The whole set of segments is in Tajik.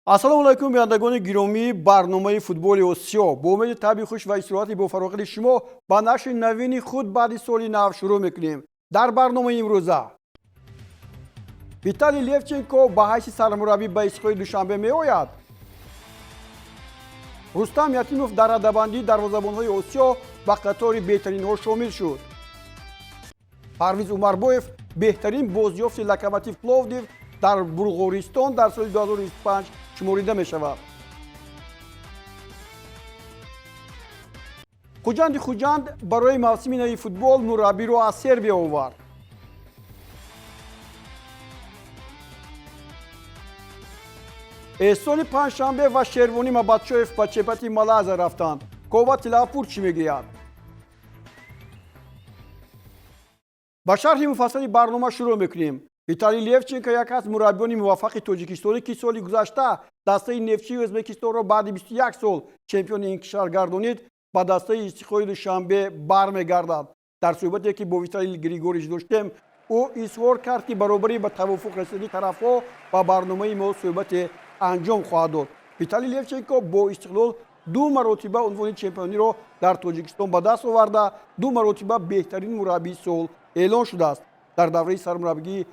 Ассалому алайкум, бинандагони гиромии барномаи футболи Осиё. Бо умеди табъи хуш ва истироҳати бофароғати шумо ба нашри навини худ баъди соли нав шурӯъ мекунем. Дар барномаи имрӯза: Виталий Левченко ба ҳайси сармураббӣ ба Истиқлоли Душанбе меояд. Рустам Ятимов дар радабандии дарвозабонҳои Осиё ба қатори беҳтаринҳо шомил шуд. Парвиз Умарбоев беҳтарин бозёфти Локомотив Пловдив дар Булғористон дар соли 2025 шуморида мешавад. Хуҷанди Хуҷанд барои мавсими нави футбол мураббиро аз Сербия овард. Эҳсони Панҷшанбе ва Шервонӣ Мабатшоев ба чемпионати Малайзия рафтанд. Кова Тилавпур чӣ мегӯяд? Ба шарҳи муфассали барнома шурӯъ мекунем. Виталий Левченко яке аз мураббиёни муваффақи тоҷикистонӣ, ки соли гузашта дастаи Нефтчии Ӯзбекистонро баъди 21 сол чемпиони ин кишвар гардонид, ба дастаи Истиқлоли Душанбе бармегардад. Дар суҳбате, ки бо Виталий Григорьевич доштем, ӯ изҳор кард, ки баробари ба тавофуқ расидани тарафҳо ба барномаи мо суҳбате анҷом хоҳад дод. Виталий Левченко бо Истиқлол ду маротиба унвони чемпиониро дар Тоҷикистон ба даст оварда, ду маротиба беҳтарин мураббии сол эълон шудааст. Дар давраи сармураббигӣ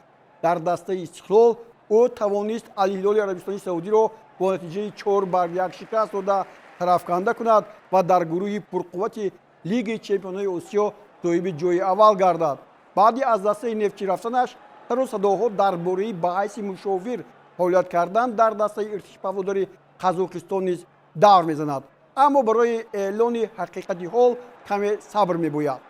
дар дастаи Истиқлол ӯ тавонист Алҳилоли Арабистони Саудиро бо натиҷаи 4-1 шикаст дода, тарафканда кунад ва дар гурӯҳи пурқуввати Лигаи чемпионҳои Осиё соҳиби ҷои аввал гардад. Баъди аз дастаи Нефтчӣ рафтанаш сару садоҳо дар бораи ба ҳайси мушовир фаъолият кардан дар дастаи Иртиш Павлодари Қазоқистон низ давр мезанад, аммо барои эълони ҳақиқати ҳол каме сабр мебояд.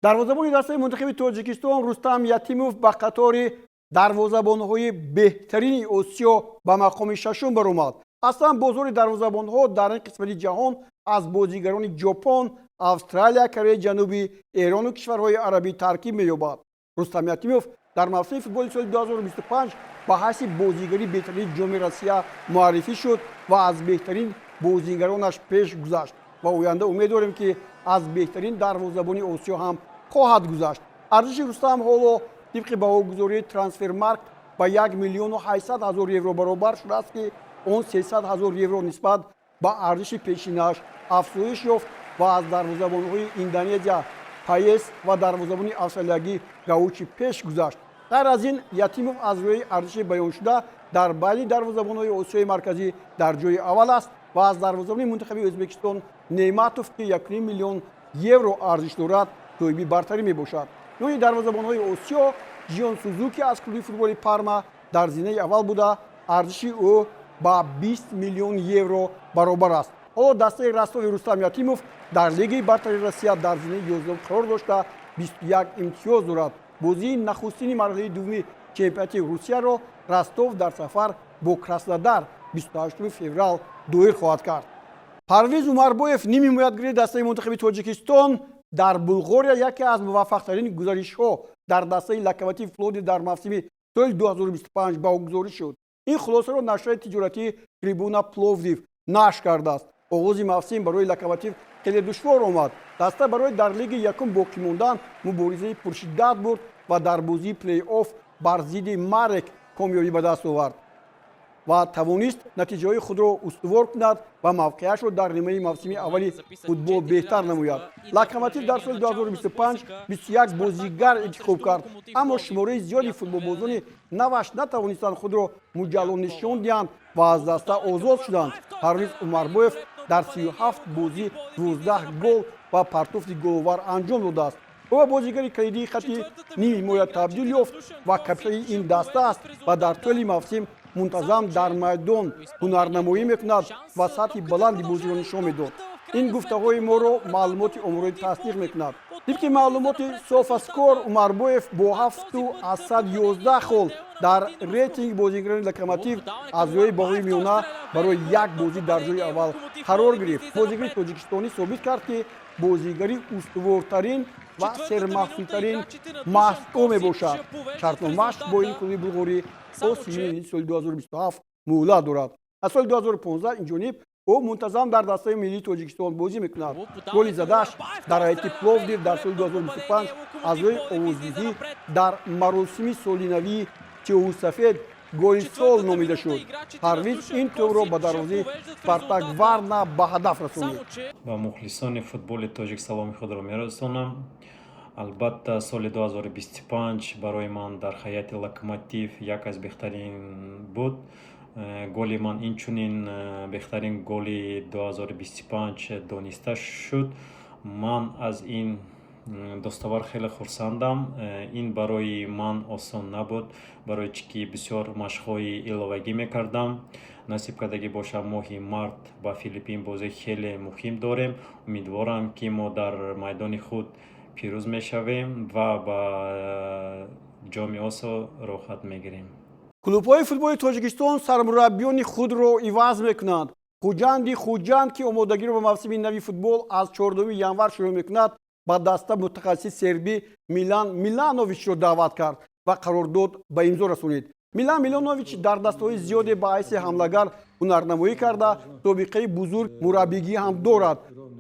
Дарвозабони дастаи мунтахаби Тоҷикистон Рустам Ятимов ба қатори дарвозабонҳои беҳтарини Осиё ба мақоми шашум баромад. Аслан бозори дарвозабонҳо дар ин қисмати ҷаҳон аз бозигарони Ҷопон, Австралия, Кореяи Ҷанубӣ, Эрону кишварҳои арабӣ таркиб меёбад. Рустам Ятимов дар мавсими футболи соли 2025 ба ҳайси бозигари беҳтарини Ҷоми Россия муаррифӣ шуд ва аз беҳтарин бозигаронаш пеш гузашт ва оянда умед дорем, ки аз беҳтарин дарвозабони Осиё ҳам хоҳад гузашт. Арзиши Рустам ҳоло тибқи баҳогузории Трансфермаркт ба 1 миллиону 800 ҳазор евро баробар шудааст, ки он 300 ҳазор евро нисбат ба арзиши пешинааш афзоиш ёфт ва аз дарвозабонҳои Индонезия Паес ва дарвозабони австралиягӣ Гаучи пеш гузашт. Ғайр аз ин, Ятимов аз рӯи арзиши баёншуда дар байни дарвозабонҳои Осиёи Марказӣ дар ҷои аввал аст ва аз дарвозабони мунтахаби Ӯзбекистон Неъматов, ки 1 миллион евро арзиш дорад, соҳиби бартарӣ мебошад. Миёни дарвозабонҳои Осиё Ҷион Сузуки аз клуби футболи Парма дар зинаи аввал буда, арзиши ӯ ба 20 миллион евро баробар аст. Ҳоло дастаи Ростови Рустам Ятимов дар Лигаи бартари Россия дар зинаи 11 қарор дошта, 21 имтиёз дорад. Бозии нахустини марҳилаи дуввуми чемпионати Русияро Ростов дар сафар бо Краснодар 28 феврал доир хоҳад кард. Парвиз Умарбоев, ними ҳимоятгари дастаи мунтахаби Тоҷикистон, дар Булғория яке аз муваффақтарин гузаришҳо дар дастаи Локомотив Пловдив дар мавсими соли 2025 баҳогузорӣ шуд. Ин хулосаро нашрияи тиҷоратии Трибуна Пловдив нашр кардааст. Оғози мавсим барои Локомотив хеле душвор омад. Даста барои дар лиги якум боқӣ мондан муборизаи пуршиддат бурд ва дар бозии плей-офф бар зидди Марек комёбӣ ба даст овард ва тавонист натиҷаҳои худро устувор кунад ва мавқеашро дар нимаи мавсими аввали футбол беҳтар намояд. Локомотив дар соли 2025 21 бозигар интихоб кард, аммо шумораи зиёди футболбозони наваш натавонистанд худро муҷалло нишон диҳанд ва аз даста озод шуданд. Парвиз Умарбоев дар 37 бозӣ 12 гол ва партофти головар анҷом додааст. Ӯ ба бозигари калидии хати нимҳимоя табдил ёфт ва капитани ин даста аст ва дар тӯли мавсим мунтазам дар майдон ҳунарнамоӣ мекунад ва сатҳи баланди бозиро нишон медод. Ин гуфтаҳои моро маълумоти оморӣ тасдиқ мекунад. Тибқи маълумоти Софаскор, Умарбоев бо 7,11 хол дар рейтинги бозигарони Локомотив аз рӯи баҳои миёна барои як бозӣ дар ҷои аввал қарор гирифт. Бозигари тоҷикистонӣ собит кард, ки бозигари устувортарин ва сермаҳсултарин маҳз ӯ мебошад. Шартномааш бо ин клуби булғорӣ то 30 соли 2027 муҳлат дорад. Аз соли 2015 инҷониб ӯ мунтазам дар дастаи миллии Тоҷикистон бозӣ мекунад. Голи задааш дар ҳайати Пловдив дар соли 2025 аз рӯи овоздиҳӣ дар маросими солинавии сиёҳусафед Голи сол номида шуд. Парвиз ин тӯбро ба дарвозаи Спартак Варна ба ҳадаф расонид. Ба мухлисони футболи тоҷик саломи худро мерасонам. Албатта, соли 2025 барои ман дар ҳайати Локомотив як аз беҳтарин буд. Голи ман инчунин беҳтарин голи 2025 дониста шуд. Ман аз ин достовар хеле хурсандам. Ин барои ман осон набуд, барои чӣ ки бисёр машқҳои иловагӣ мекардам. Насиб кардагӣ бошад, моҳи март ба Филиппин бозии хеле муҳим дорем. Умедворам, ки мо дар майдони худ пирӯз мешавем ва ба Ҷоми Осиё роҳхат мегирем. Клубҳои футболи Тоҷикистон сармураббиёни худро иваз мекунанд. Хуҷанди Хуҷанд, ки омодагиро ба мавсими нави футбол аз 4 январ шурӯъ мекунад, ба даста мутахассиси сербӣ Милан Милановичро даъват кард ва қарордод ба имзо расонид. Милан Миланович дар дастаҳои зиёде ба ҳайси ҳамлагар ҳунарнамоӣ карда, собиқаи бузург мураббигӣ ҳам дорад.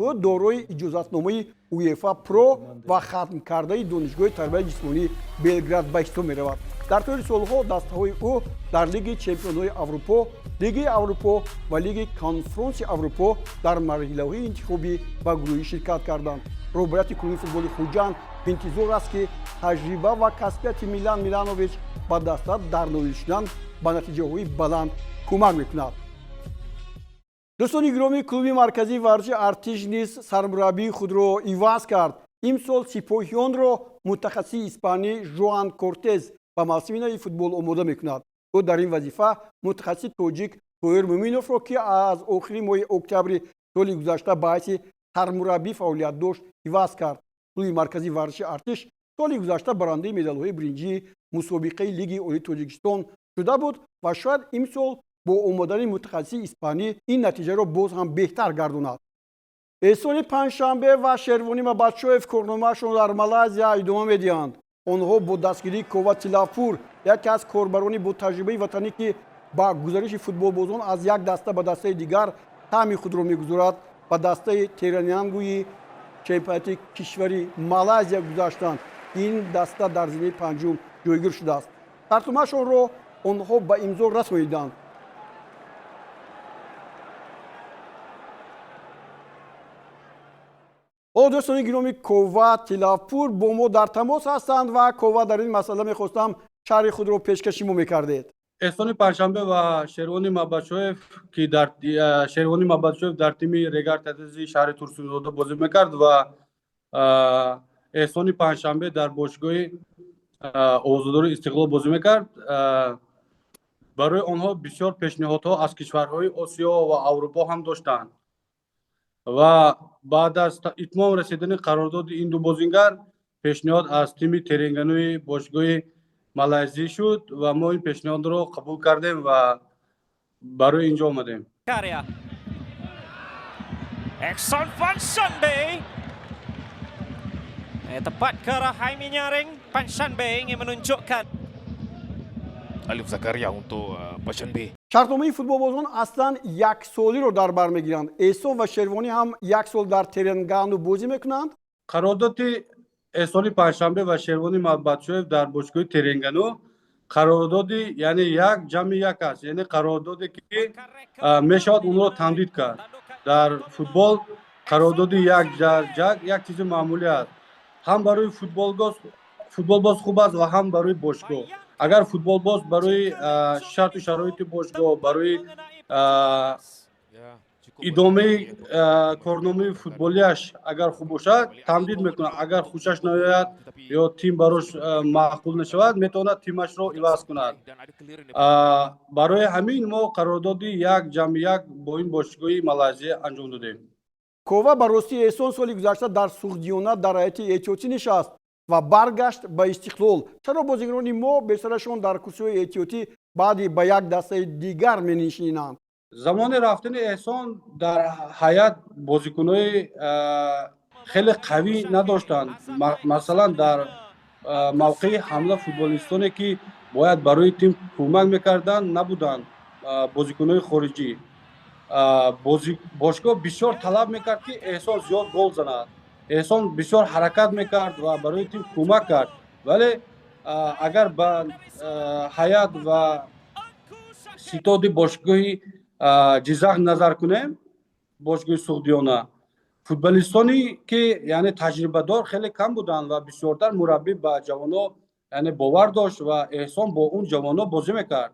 Ӯ дорои иҷозатномаи УЕФА Про ва хатмкардаи Донишгоҳи тарбияи ҷисмонии Белград ба ҳисоб меравад. Дар тӯли солҳо дастаҳои ӯ дар Лиги чемпионҳои Аврупо, Лиги Аврупо ва Лиги Конфронси Аврупо дар марҳилаҳои интихобӣ ва гурӯҳӣ ширкат карданд. Роҳбарияти клуби футболи Хуҷанд интизор аст, ки таҷриба ва касбияти Милан Миланович ба даста дар ноил шудан ба натиҷаҳои баланд кӯмак мекунад. Дӯстони гиромӣ, клуби марказии варзиши Артиш низ сармураббии худро иваз кард. Имсол сипоҳиёнро мутахассиси испанӣ Жоан Кортез ба мавсими нави футбол омода мекунад. Ӯ дар ин вазифа мутахассиси тоҷик Тоҳир Муминовро, ки аз охири моҳи октябри соли гузашта ба ҳайси сармураббӣ фаъолият дошт, иваз кард. Клуби марказии варзиши Артиш соли гузашта барандаи медалҳои биринҷии мусобиқаи Лиги Олии Тоҷикистон шуда буд ва шояд имсол бо омадани мутахассиси испанӣ ин натиҷаро боз ҳам беҳтар гардонад. Эҳсони Панҷшанбе ва Шервонӣ Мабадшоев корномаашонро дар Малайзия идома медиҳанд. Онҳо бо дастгирии Кова Тилавпур, яке аз корбарони ботаҷрибаи ватанӣ, ки ба гузариши футболбозон аз як даста ба дастаи дигар таъми худро мегузорад, ба дастаи Теренгануи чемпионати кишвари Малайзия гузаштанд. Ин даста дар зинаи панҷум ҷойгир шудааст. Шартномаашонро онҳо ба имзо расониданд. Ҳоло, дӯстони гиромӣ, Кова Тилавпур бо мо дар тамос ҳастанд ва Кова, дар ин масъала мехостам шарҳи худро пешкаши мо мекардед. Эҳсони Панҷшанбе ва Шервони Мабадшоев, ки дар Шервони Мабадшоев дар тими Регар ТадАЗи шаҳри Турсунзода бозӣ мекард ва Эҳсони Панҷшанбе дар бошгоҳи Овозадори Истиқлол бозӣ мекард. Барои онҳо бисёр пешниҳодҳо аз кишварҳои Осиё ва Аврупо ҳам доштанд ва баъд аз итмом расидани қарордоди ин ду бозингар пешниҳод аз тими Теренгануи бошгоҳи малайзӣ шуд ва мо ин пешниҳодро қабул кардем ва барои инҷо омадем. Karya. Ehson Panshanbe. Tepat ke arah Jaime Nyaring. Panshanbe ingin menunjukkan Alif Zakaria untuk Panshanbe. Шартномаи футболбозон аслан яксолиро дар бар мегиранд. Эҳсон ва Шервонӣ ҳам як сол дар Теренгану бозӣ мекунанд. Қарордоди Эҳсони Панҷшанбе ва Шервони Мабадшоев дар бошгоҳи Теренгану қарордоди, яъне, 1+1 аст, яъне қарордоде, ки мешавад онро тамдид кард. Дар футбол қарордоди як чизи маъмулӣ аст, ҳам барои футболбоз хуб аст ва ҳам барои бошгоҳ. Агар футболбоз барои шарту шароити бошгоҳ, барои идомаи корномаи футболиаш агар хуб бошад, тамдид мекунад. Агар хушаш наояд ё тим барош маъқул нашавад, метавонад тимашро иваз кунад. Барои ҳамин мо қарордоди 1+1 бо ин бошгоҳи Малайзия анҷом додем. Кова, ба ростӣ, Эҳсон соли гузашта дар Суғдиёна дар ҳайати эҳтиётӣ нишаст ва баргашт ба Истиқлол. Чаро бозигарони мо бештарашон дар курсиҳои эҳтиётӣ баъди ба як дастаи дигар менишинанд? Замони рафтани Эҳсон дар ҳайат бозикунои хеле қавӣ надоштанд. Масалан, дар мавқеи ҳамла футболистоне, ки бояд барои тим кӯмак мекарданд, набуданд, бозикунои хориҷӣ. Бошгоҳ бисёр талаб мекард, ки Эҳсон зиёд гол занад. Эҳсон бисёр ҳаракат мекард ва барои тим кӯмак кард, вале агар ба ҳайат ва Ситоди бошгоҳи Ҷизақ назар кунем, бошгоҳи Суғдиёна, футболистоне ки, яъне, таҷрибадор хеле кам буданд ва бисёртар мураббӣ ба ҷавоно, яъне, бовар дошт ва Эҳсон бо он ҷавоно бозӣ мекард.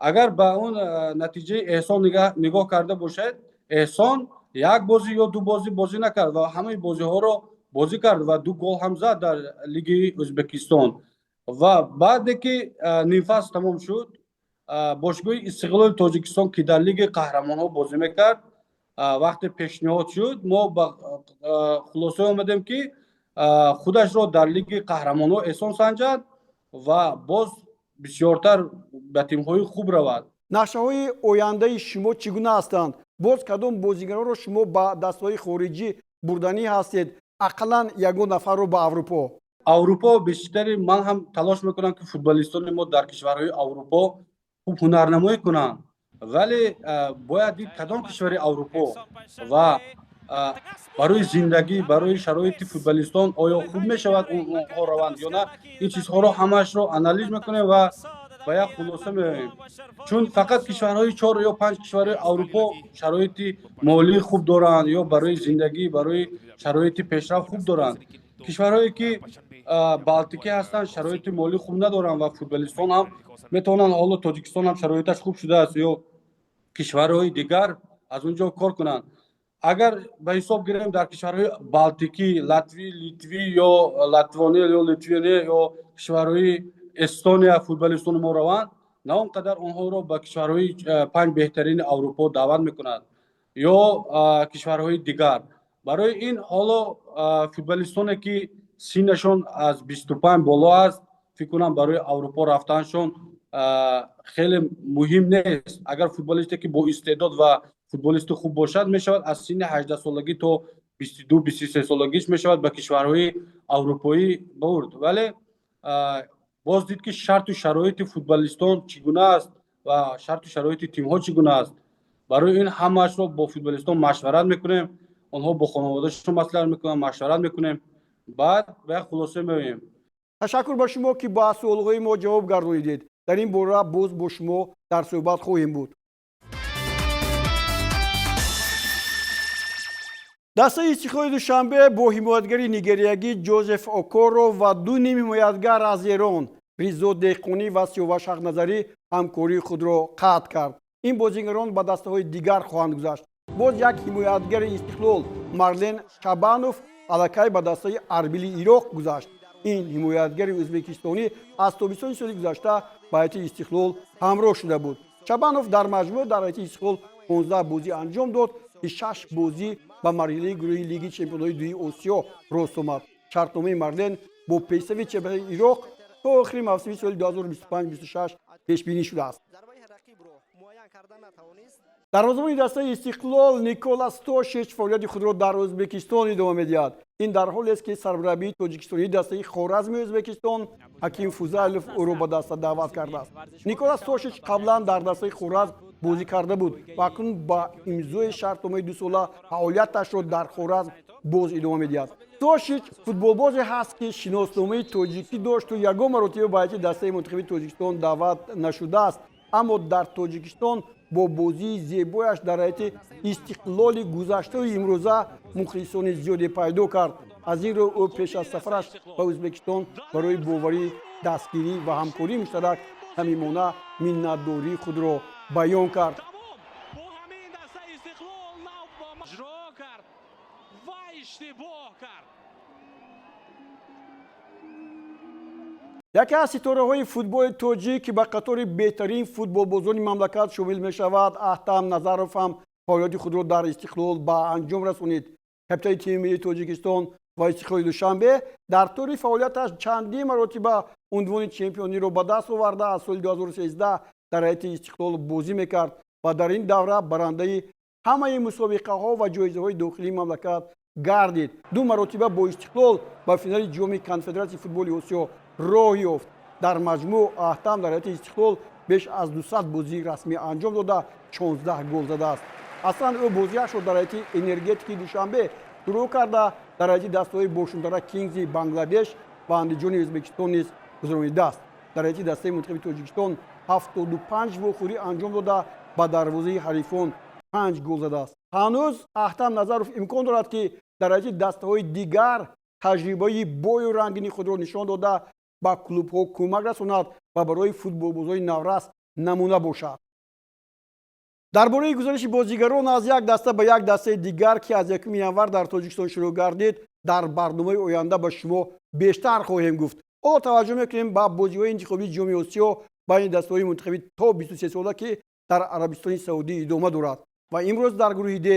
Агар ба он натиҷаи Эҳсон нигоҳ карда бошед, Эҳсон як бозӣ ё ду бозӣ бозӣ накард ва ҳамаи бозиҳоро бозӣ кард ва ду гол ҳам зад дар лиги Ӯзбекистон. Ва баъде ки нимфасл тамом шуд, бошгоҳи Истиқлоли Тоҷикистон, ки дар Лиги қаҳрамонҳо бозӣ мекард, вақте пешниҳод шуд, мо ба хулосае омадем, ки худашро дар Лиги қаҳрамонҳо Эҳсон санҷад ва боз бисёртар ба тимҳои хуб равад. Нақшаҳои ояндаи шумо чӣ гуна ҳастанд? Боз кадом бозигаронро шумо ба дастаҳои хориҷӣ бурданӣ ҳастед, ақаллан ягон нафарро ба Аврупо? Аврупо бештари ман ҳам талош мекунам, ки футболистони мо дар кишварҳои Аврупо хуб ҳунарнамоӣ кунанд, вале бояд дид, кадом кишвари Аврупо ва барои зиндагӣ, барои шароити футболистон оё хуб мешавад онҳо раванд ё на. Ин чизҳоро ҳамаашро анализ мекунем ва ба як хулоса меоем, чун фақат кишварҳои чор ё панҷ кишварҳои Аврупо шароити молии хуб доранд ё барои зиндагӣ, барои шароити пешрафт хуб доранд. Кишварҳое ки Балтикӣ ҳастанд, шароити молии хуб надоранд ва футболистон ҳам метавонанд, ҳоло Тоҷикистон ҳам шароиташ хуб шудааст, ё кишварҳои дигар аз он ҷо кор кунанд. Агар ба ҳисоб гирем, дар кишварҳои Балтикӣ, Латвӣ, Литвӣ ё Латвония ё Литвания ё кишварҳои Эстония футболистони мо раванд, на он қадар онҳоро ба кишварҳои панҷ беҳтарини Аврупо даъват мекунад ё кишварҳои дигар. Барои ин ҳоло футболистоне ки синнашон аз 25 боло аст, фикр кунам, барои Аврупо рафтаншон хеле муҳим нест. Агар футболисте ки бо истеъдод ва футболисти хуб бошад, мешавад аз синни 18-солагӣ то 22, 23 солагиш мешавад ба кишварҳои аврупоӣ бурд. Вале боз дид, ки шарту шароити футболистон чӣ гуна аст ва шарту шароити тимҳо чӣ гуна аст. Барои ин ҳамаашро бо футболистон машварат мекунем, онҳо бо хонаводаашон маслиҳат мекунанд, машварат мекунем, баъд ба як хулоса меоем. Ташаккур ба шумо, ки ба суолҳои мо ҷавоб гардонидед. Дар ин бора боз бо шумо дар суҳбат хоҳем буд. Дастаи Истиқлоли Душанбе бо ҳимоятгари нигериягӣ Ҷозеф Окоро ва ду ним ҳимоятгар аз Эрон, Ризо Деҳқонӣ ва Сиёваш Ҳақназарӣ, ҳамкории худро қатъ кард. Ин бозигарон ба дастаҳои дигар хоҳанд гузашт. Боз як ҳимоятгари Истиқлол, Марлен Шабанов, аллакай ба дастаи Арбили Ироқ гузашт. Ин ҳимоятгари ӯзбекистонӣ аз тобистони соли гузашта ба ҳайати Истиқлол ҳамроҳ шуда буд. Шабанов дар маҷмӯъ дар ҳайати Истиқлол 15 бозӣ анҷом дод, ки шаш бозӣ ба марҳилаи гурӯҳи Лиги чемпионҳои дуи Осиё рост омад. Шартномаи Марлен бо пешсафи чемпионати Ироқ то охири мавсими соли 2025-26 пешбинӣ шудааст. Дарвозабони дастаи Истиқлол Никола Стошич фаъолияти худро дар Ӯзбекистон идома медиҳад. Ин дар ҳолест, ки сармураббии тоҷикистонии дастаи Хоразми Ӯзбекистон Ҳаким Фузайлов ӯро ба даста даъват кардааст. Никола Стошич қаблан дар дастаи Хоразм бозӣ карда буд ва акнун ба имзои шартномаи дусола фаъолияташро дар Хоразм боз идома медиҳад. Стошич футболбозе ҳаст, ки шиносномаи тоҷикӣ дошту ягон маротиба ба ҳайати дастаи мунтахаби Тоҷикистон даъват нашудааст, аммо дар Тоҷикистон бо бозии зебояш дар ҳайати Истиқлоли гузаштаю имрӯза мухлисони зиёде пайдо кард. Аз ин рӯ ӯ пеш аз сафараш ба Ӯзбекистон барои боварӣ, дастгирӣ ва ҳамкории муштарак самимона миннатдории худро баён кард. Бо ҳамин дастаи Истиқлол нав иҷро кард ва иштибоҳ кард. Яке аз ситораҳои футболи тоҷик, ки ба қатори беҳтарин футболбозони мамлакат шомил мешавад, Аҳтам Назаров ҳам фаъолияти худро дар Истиқлол ба анҷом расонид. Капитани тими миллии Тоҷикистон ва Истиқлоли Душанбе дар тӯли фаъолияташ чандин маротиба унвони чемпиониро ба даст оварда, аз соли 2013 дар ҳайати Истиқлол бозӣ мекард ва дар ин давра барандаи ҳамаи мусобиқаҳо ва ҷоизаҳои дохилии мамлакат гардид. Ду маротиба бо Истиқлол ба финали Ҷоми Конфедератсияи футболи Осиё роҳ ёфт. Дар маҷмӯъ Аҳтам дар ҳайати Истиқлол беш аз 200 бозии расмӣ анҷом дода, 16 гол задааст. Аслан ӯ бозиашро дар ҳайати Энергетики Душанбе шурӯъ карда, дар ҳайати дастаҳои Бошундара Кингзи Бангладеш ва Андиҷони Ӯзбекистон низ гузаронидааст. Дар ҳайати дастаи мунтахаби Тоҷикистон 75 вохӯрӣ анҷом дода, ба дарвозаи ҳарифон 5 гол задааст. Ҳанӯз Аҳтам Назаров имкон дорад, ки дар ҳайати дастаҳои дигар таҷрибаи бою рангини худро нишон дода, ба клубҳо кӯмак расонад ва барои футболбозони наврас намуна бошад. Дар бораи гузариши бозигарон аз як даста ба як дастаи дигар, ки аз 1 январ дар Тоҷикистон шурӯъ гардид, дар барномаи оянда ба шумо бештар хоҳем гуфт. Ҳоло таваҷҷӯҳ мекунем ба бозиҳои интихобии Ҷоми Осиё байни дастаҳои мунтахабӣ то 23 сола, ки дар Арабистони Саудӣ идома дорад ва имрӯз дар гурӯҳи Д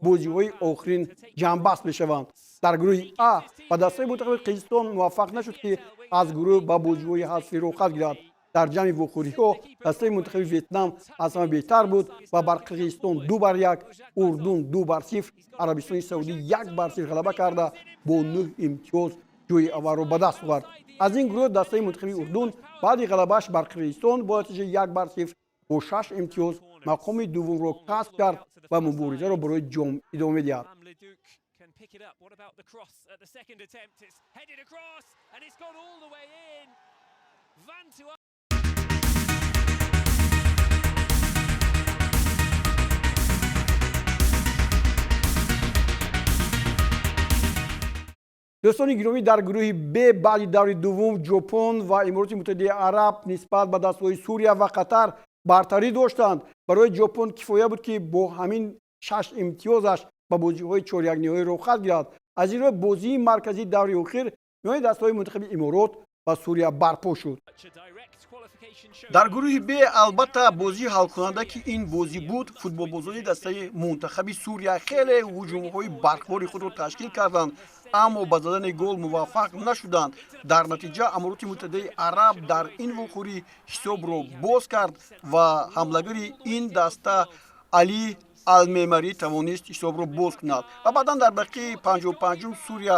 бозиҳои охирин ҷамъбаст мешаванд. Дар гурӯҳи А ба дастаи мунтахаби Қирғизистон муваффақ нашуд, ки аз гурӯҳ ба бозиҳои ҳазфӣ роҳхат гирад. Дар ҷамъи вохӯриҳо дастаи мунтахаби Ветнам аз ҳама беҳтар буд ва бар Қирғизистон 2-1, Урдун 2-0, Арабистони Саудӣ 1-0 ғалаба карда, бо 9 имтиёз ҷои аввалро ба даст овард. Аз ин гурӯҳ дастаи мунтахаби Урдун баъди ғалабааш бар Қирғизистон бо натиҷаи 1-0 бо 6 имтиёз мақоми дуввумро касб кард ва муборизаро барои ҷом идома медиҳад. Дӯстони гиромӣ, дар гурӯҳи Б баъди даври дуввум Ҷопон ва Имороти Муттаҳидаи Араб нисбат ба дастаҳои Сурия ва Қатар бартарӣ доштанд. Барои Ҷопон кифоя буд, ки бо ҳамин 6 имтиёзаш ба бозиҳои чорякниҳоӣ роҳхат гирад. Аз ин рӯ бозии марказии даври охир миёни дастаҳои мунтахаби Иморот ва Сурия барпо шуд. Дар гурӯҳи Б албатта бозии ҳалкунанда, ки ин бозӣ буд, футболбозони дастаи мунтахаби Сурия хеле ҳуҷумҳои барқвори худро ташкил карданд, аммо ба задани гол муваффақ нашуданд. Дар натиҷа Амороти Муттаҳидаи Араб дар ин вохӯрӣ ҳисобро боз кард ва ҳамлагари ин даста Али Алмемарӣ тавонист ҳисобро боз кунад ва баъдан дар дақиқаи 55-ум Сурия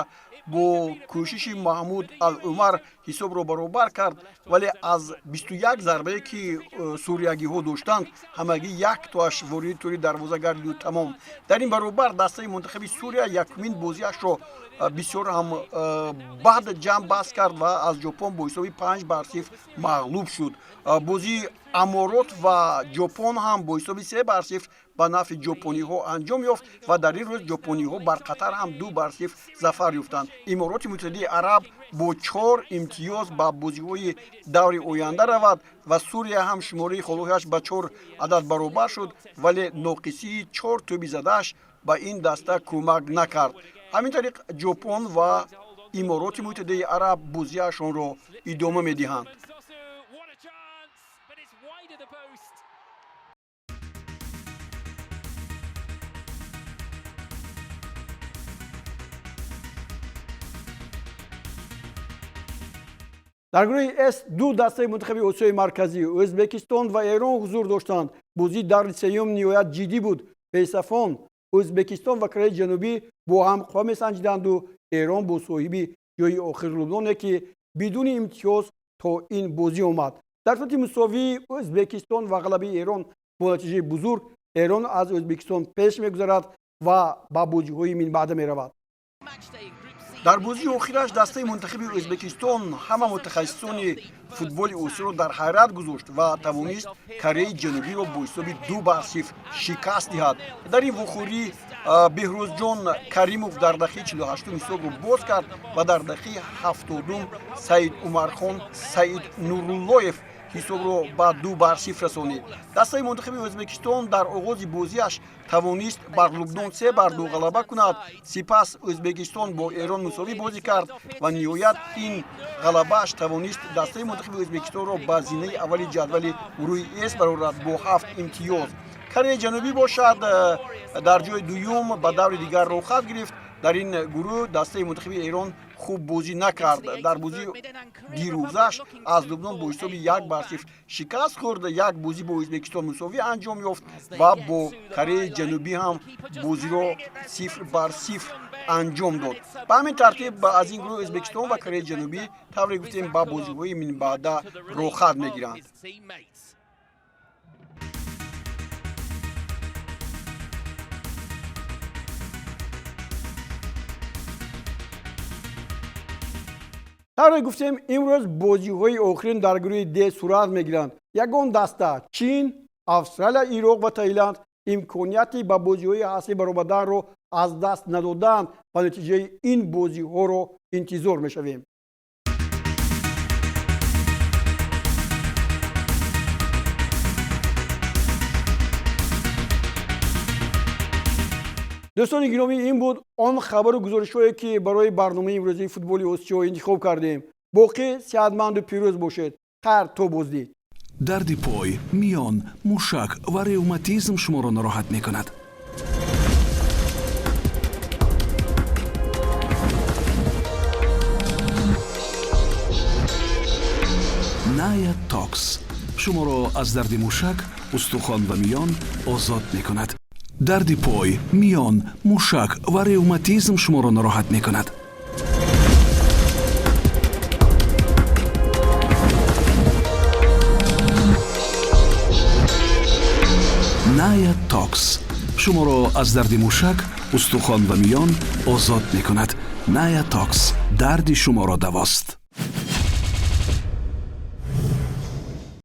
бо кӯшиши Маҳмуд Ал-Умар ҳисобро баробар кард, вале аз 21 зарбае, ки суриягиҳо доштанд, ҳамагӣ як тоаш вориди тӯри дарвоза гардиду тамом. Дар ин баробар дастаи мунтахаби Сурия якумин бозиашро бисёр ҳам бад ҷамъ баст кард ва аз Ҷопон бо ҳисоби 5-0 мағлуб шуд. Бозии Аморот ва Ҷопон ҳам бо ҳисоби 3-0 ба нафъи ҷопониҳо анҷом ёфт ва дар ин рӯз ҷопониҳо бар Қатар ҳам 2-0 зафар ёфтанд. Имороти Муттаҳидаи Араб бо 4 имтиёз ба бозиҳои даври оянда равад ва Сурия ҳам шумораи холҳояш ба 4 адад баробар шуд, вале ноқисии 4 тӯби задааш ба ин даста кӯмак накард. Ҳамин тариқ Ҷопон ва Имороти Муттаҳидаи Араб бозиашонро идома медиҳанд. Дар гурӯҳи С ду дастаи мунтахаби Осиёи Марказӣ, Ӯзбекистон ва Эрон ҳузур доштанд. Бозии даври сеюм ниҳоят ҷиддӣ буд. Пешсафон Ӯзбекистон ва Кореяи Ҷанубӣ бо ҳам қувва месанҷиданду Эрон бо соҳиби ҷои охир Лубноне, ки бидуни имтиёз то ин бозӣ омад. Дар сурати мусовии Ӯзбекистон ва ғалабаи Эрон бо натиҷаи бузург, Эрон аз Ӯзбекистон пеш мегузарад ва ба бозиҳои минбаъда меравад. Дар бозии охираш дастаи мунтахаби Ӯзбекистон ҳама мутахассисони футболи Осиёро дар ҳайрат гузошт ва тавонист Кореяи Ҷанубиро бо ҳисоби 2-0 шикаст диҳад. Дар ин вохӯрӣ Беҳрӯзҷон Каримов дар дақиқаи 48-ум ҳисобро боз кард ва дар дақиқаи 70-ум Саид Умархон Саид Нуруллоев ҳисобро ба 2-0 расонид. Дастаи мунтахаби Ӯзбекистон дар оғози бозиаш тавонист бар Лубнон 3-2 ғалаба кунад. Сипас Ӯзбекистон бо Эрон мусовӣ бозӣ кард ва ниҳоят ин ғалабааш тавонист дастаи мунтахаби Ӯзбекистонро ба зинаи аввали ҷадвали гурӯҳи С барорад бо 7 имтиёз. Кореяи Ҷанубӣ бошад дар ҷои дуюм ба даври дигар роҳхат гирифт. Дар ин гурӯҳ дастаи мунтахаби Эрон хуб бозӣ накард. Дар бозии дирӯзаш аз Лубнон бо ҳисоби 1-0 шикаст хӯрд. Як бозӣ бо Ӯзбекистон мусовӣ анҷом ёфт ва бо Кореяи Ҷанубӣ ҳам бозиро 0-0 анҷом дод. Ба ҳамин тартиб аз ин гурӯҳ Ӯзбекистон ва Кореяи Ҷанубӣ тавре гуфтем ба бозиҳои минбаъда роҳхат мегиранд. Тавре гуфтем, имрӯз бозиҳои охирин дар гурӯҳи Д сурат мегиранд. Ягон даста, Чин, Австралия, Ироқ ва Таиланд, имконияти ба бозиҳои ҳастӣ баромаданро аз даст надоданд ва натиҷаи ин бозиҳоро интизор мешавем. Дӯстони гиромӣ, ин буд он хабару гузоришҳое, ки барои барномаи имрӯзии футболи Осиё интихоб кардем. Боқӣ сеҳатманду пирӯз бошед. Хайр, то боздид. Дарди пой, миён, мушак ва ревматизм шуморо нороҳат мекунад? Ная Токс шуморо аз дарди мушак, устухон ва миён озод мекунад. Дарди пой, миён, мушак ва ревматизм шуморо нороҳат мекунад? Ная Токс шуморо аз дарди мушак, устухон ва миён озод мекунад. Ная Токс дарди шуморо давост.